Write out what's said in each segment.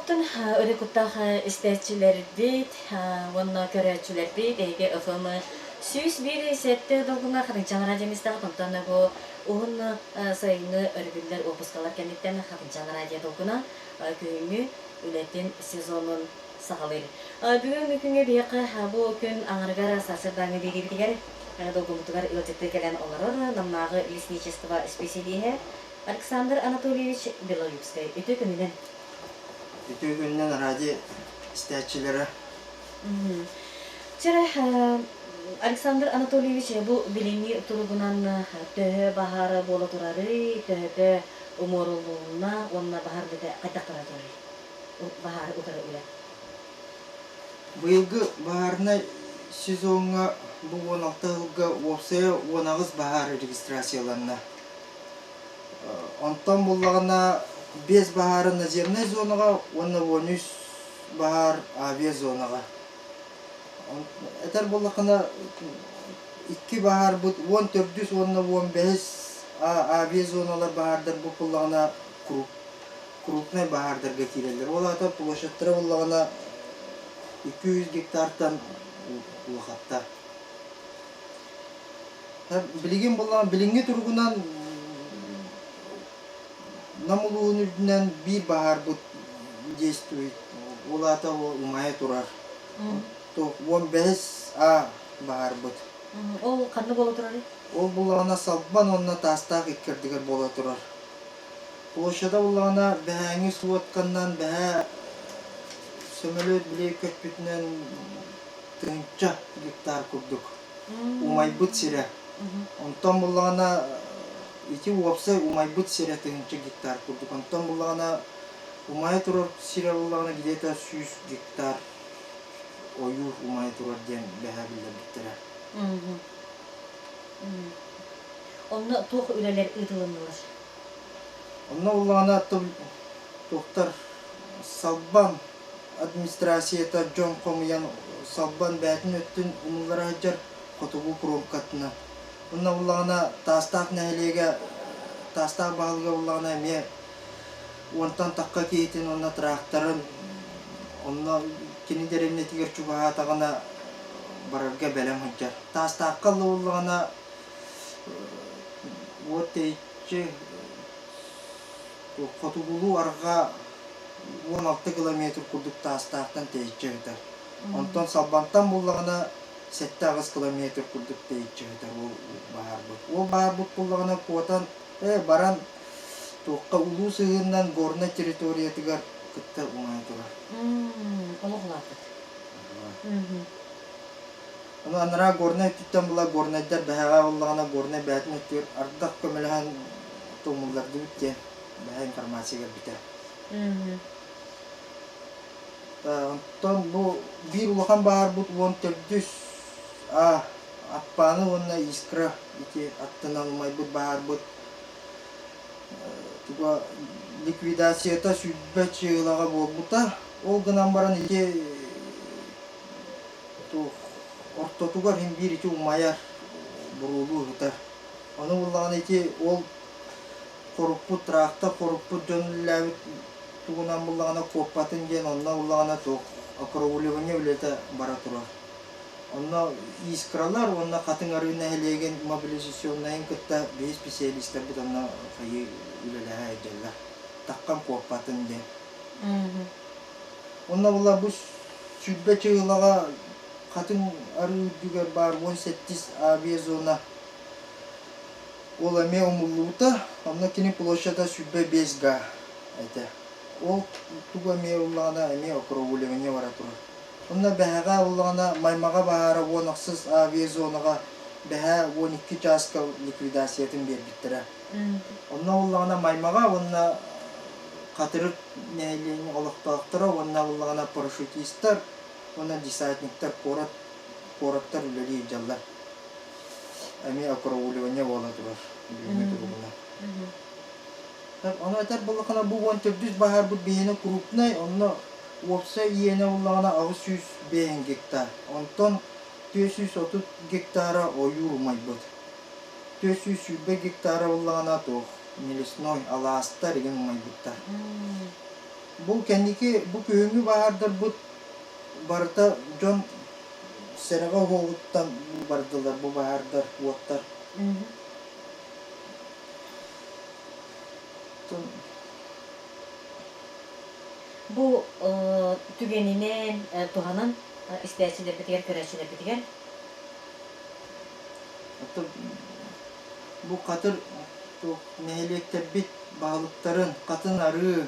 Оттон өрө куттаах истээччилэрбит уонна көрөөччүлэрбит эһиги ФМ 101,7 долгуҥа Хатыҥчаан радио истэҕит. Онтон бу уһун сайыҥҥы өрөбүллэр уоппускалар кэнниттэн Хатыҥчаан радио долгуна күһүҥҥү үлэтин сезонун саҕалыыр. Бүгүҥҥү күҥҥэ биһиэхэ бу күн аҥарыгар сарсыардааҥҥы биэриибитигэр долгуммутугар ыалдьыттыы кэлэн олорор Намнааҕы лесничество исписэлииһэ Александр Анатольевич Белолюбскай. Үтүө күнүнэн! Үтүө күнүнэн радио истээччилэрэ. Чэрэ, Александр Анатольевич, бу билиҥҥи туругунан төһө баһаара буола турарый, төһөтө умуоруллунна уонна баһаар үлэтэ хайдах бара турарый? Баһаары утары үлэ. Быйылгы баһаарынай сезоҥҥа бу 16 сылга уопсайа 18 баһаар регистрацияланна. Онтон буллаҕына биэс баһаары наземнай зонаҕа уонна 13 баһаар авиазонаҕа. Этэр буоллаххына, икки баһаарбыт 14-үс уонна 15-ис авиазоналар баһаардар буллаҕына крупнай баһаардарга киирэллэр. Ол аата площадьтара буллаҕына 200 гектартан улахаттар. Билигин буллаҕына билиҥҥи туругунан Нам улууһун үрдүнэн биир баһаарбыт действует. Ол аата умайа турар. 15 А баһаарбыт. Ол ханна буола турарый? Ол буллаҕына Салбан уонна Таастаах икки ардыгар буола турар. Площада буллаҕына бэһээҥҥи сводканнан бэһээ сөмөлүөт били көппүтүнэн тыһыынча гектар курдук умайбыт сирэ. Онтон буллаҕына ити уопсай умайбыт сирэ тыһыынча гектар курдук. Онтон буллаҕына умайа турар сирэ буллаҕына где-то 100 гектар ойуур умайа турар диэн бэһээ биллэрбиттэрэ. Онно туох үлэлэр ыытылыннылар? Онно буллаҕына туохтар Салбан администрацията дьон хомуйан Салбан бэйэтин өттүн умуллара сылдьар хотугу кромкатынан. Онно буллаҕына Таастаах нэһилиэгэ Таастаах баһылыга буллаҕына эмиэ уонтан тахха киһитин уонна тракторын онно кини дэриэбинэтигэр чугаһаатаҕына барарга бэлэм сылдьар. Таастаахха ыллаҕына уот тэйиччи хотугулуу-арҕаа 16 километр курдук таастаахтан тэйиччи ыытар. Онтон Салбантан буллаҕына 7-8 километр курдук тэйиччи ыытар ол баһаарбыт. Ол баһаарбыт буллаҕына куотан баран туохха улуу сыһыыннан горнай территориятыгар кытта умайа турар. Олох улааппыт. Ону анараа Горнай өттүттэн була Горнайдар бэһэҕэ буоллаҕына Горнай бэйэтин өттүгэр ардах көмөлөһөн тумуллардыбыт диэн бэһэ информация кэлбитэ. Онтон бу биир улахан баһаарбыт 14-үс А Аппааны уонна Искра ити аттынан умайбыт баһаарбыт туга ликвидацията 20 чыылаҕа буолбута. Ол гынан баран ити туох ортотугар син биир ити умайар буруолуу ыһытар. Ону буллаҕына ити ол хоруппут трактор хоруппут дьон үлэлээбит тугунан буллаҕына куоппатын диэн онно буллаҕына туох округливание үлэтэ бара турар. Онно искралар уонна Хатыҥ Арыы нэһилиэгин мобилизационнайын кытта биһи специалистарбыт онно хайыы үлэлэһэ сылдьаллар. Таххан куоппатын диэн. Онно була бу 20 чыылаҕа Хатыҥ Арыы үрдүгэр баар 17-ис авиазона ол эмиэ умуллубута. Онно кини площада 25 га этэ. Ол тугу эмиэ ыллаҕына эмиэ округливание бара турар. Онно бэһэҕэ ыллаҕына Маймаҕа баһаара 16 авиазонаҕа бэһээ 12 чааска ликвидациятын биэрбиттэрэ. Онно ыллаҕына Маймаҕа уонна Хатырык нэһилиэнньэ олохтоохторо уонна ыллаҕына парашютистар уонна десантниктар куорат куораттар үлэлии сылдьаллар. Эмиэ округливание буола турар бүгүҥҥү туругунан. Ону этэр буоллаххына бу 14-үс баһаарбыт биһиэнэ крупнай, онно уопсай иэнэ ыллаҕына 805 гектар. Онтон 430 гектара ойуур умайбыт. 420 гектара ыллаҕына туох нелесной алаастар игин умайбыттар. Бу кэнники бу күһүҥҥү баһаардарбыт барыта дьон сэрэҕэ уһуоҕуттан бардылар бу баһаардар, уоттар. Бу түгэнинэн туһанан истээччилэрбитигэр, көрөөччүлэрбитигэр Бу хатыр нэһилиэктэрбит баһылыктарын Хатын Арыы,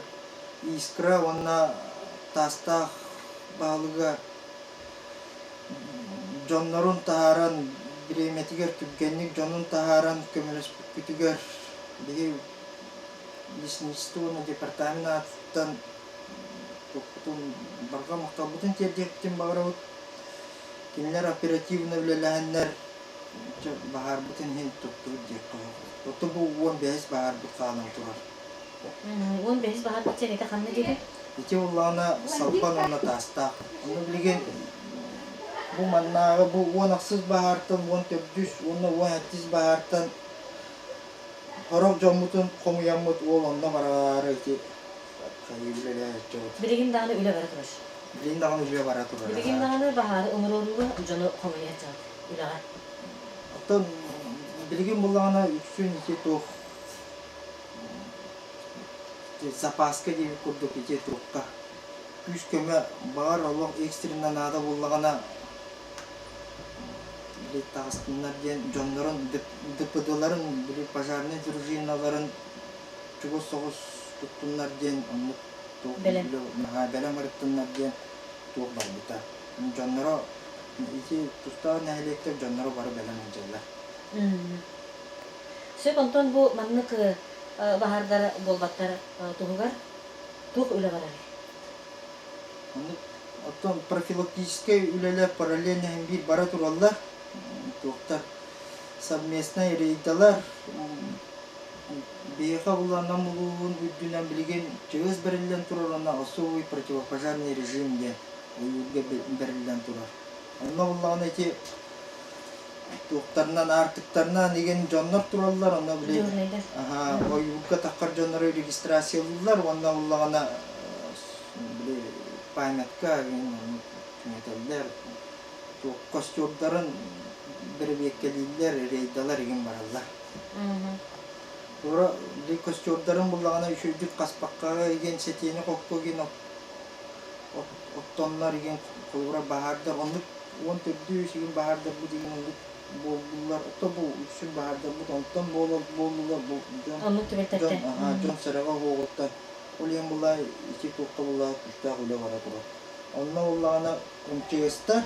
Искра уонна Таастаах баһылыга дьоннорун таһааран, бириэмэтигэр түргэнник дьонун таһааран көмөлөспүккүтүгэр биһи лесничество уонна департамент аатыттан туппутун барҕа махталбытын тиэрдиэхпитин баҕарабыт. Кинилэр оперативно үлэлэһэннэр баһаарбытын иһин туттубут диэххэ сөп. Ото бу 15 баһаарбыт хаалан турар. 15 баһаарбыт сиэн ити ханна диэтиҥ? Ити буоллаҕына Салбан уонна Таастаах. Онно билигин бу маннааҕы бу 16 баһаартан 14 уонна 17 баһаартан сорох дьоммутун хомуйаммыт уол онно бараары ити хайыы үлэлээччибит. Билигин даҕаны үлэ бара турар. Билигин даҕаны үлэ бара турар. Билигин даҕаны баһаары умуруорууга дьону хомуйа сылдьабыт үлэҕэ. Оттон билигин буллаҕына үксүн ити туох запаска диэбит курдук ити туохха күүс-көмө баҕар олох экстренно наада буоллаҕына били таҕыстыннар диэн дьоннорун ДПД-ларын били пожарнай дружиналарын чугас соҕус туттуннар диэн оннук туох Бэлэм. наһаа бэлэм ырыттыннар диэн туох барбыта. Дьонноро ити тустаах нэһилиэктэр дьонноро бары бэлэм сылдьаллар. Сөп, онтон бу маннык баһаардар буолбаттар туһугар туох үлэ барарый? Оннук оттон профилактическай үлэлэр параллельно иһин биир бара тураллар. Туохтар совместнай рейдалар биһиэхэ улаанан улууһун үрдүнэн билигин чыгыс бэриллэн турар уонна особый противопожарный режим диэн ойуурга бэриллэн турар. Онно буллаҕына ити туохтарынан аартыктарынан игин дьоннор тураллар, онно били ойуурга таххар дьоннору регистрациялыыллар уонна буллаҕына били памятка түҥэтэллэр, туох костюрдарын бэрэбиэркэлииллэр, рейдалар игин бараллар. Туора били костюрдарын буллаҕына үчүгэйдик хаспакка игин сэтиэни хокко игин оттоннор игин холобура баһаардар оннук 14 игин баһаардарбыт игин оннук буоллулар ото бу үксүн баһаардарбыт онтон буоллулар бу дьон Оннук дьон түбэлтэттэн. Дьон сэрэҕэ уһуоҕуттан ол иһин булла ити туохха булла күүстээх үлэ бара турар. Онно буллаҕына МЧС-тар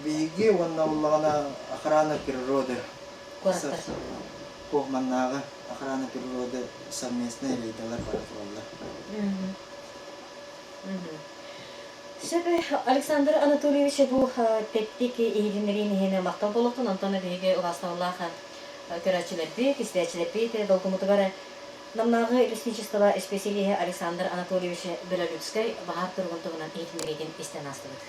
биһиги уонна буллаҕына охрана природы Куораттар. туох маннааҕы охрана природы совместные рейдалар бара тураллар. Сөп, Александр Анатольевич бу тэттик иһитиннэриин иһин махтал буолуохтун, онтон биһиги убаастабыллаах көрөөччүлэрбит, истээччилэрбит долгумутугар Намнааҕы лесничество исписэлииһэ Александр Анатольевич Белолюбскай баһаар туругун туһунан иһитиннэриитин истэн аастыбыт.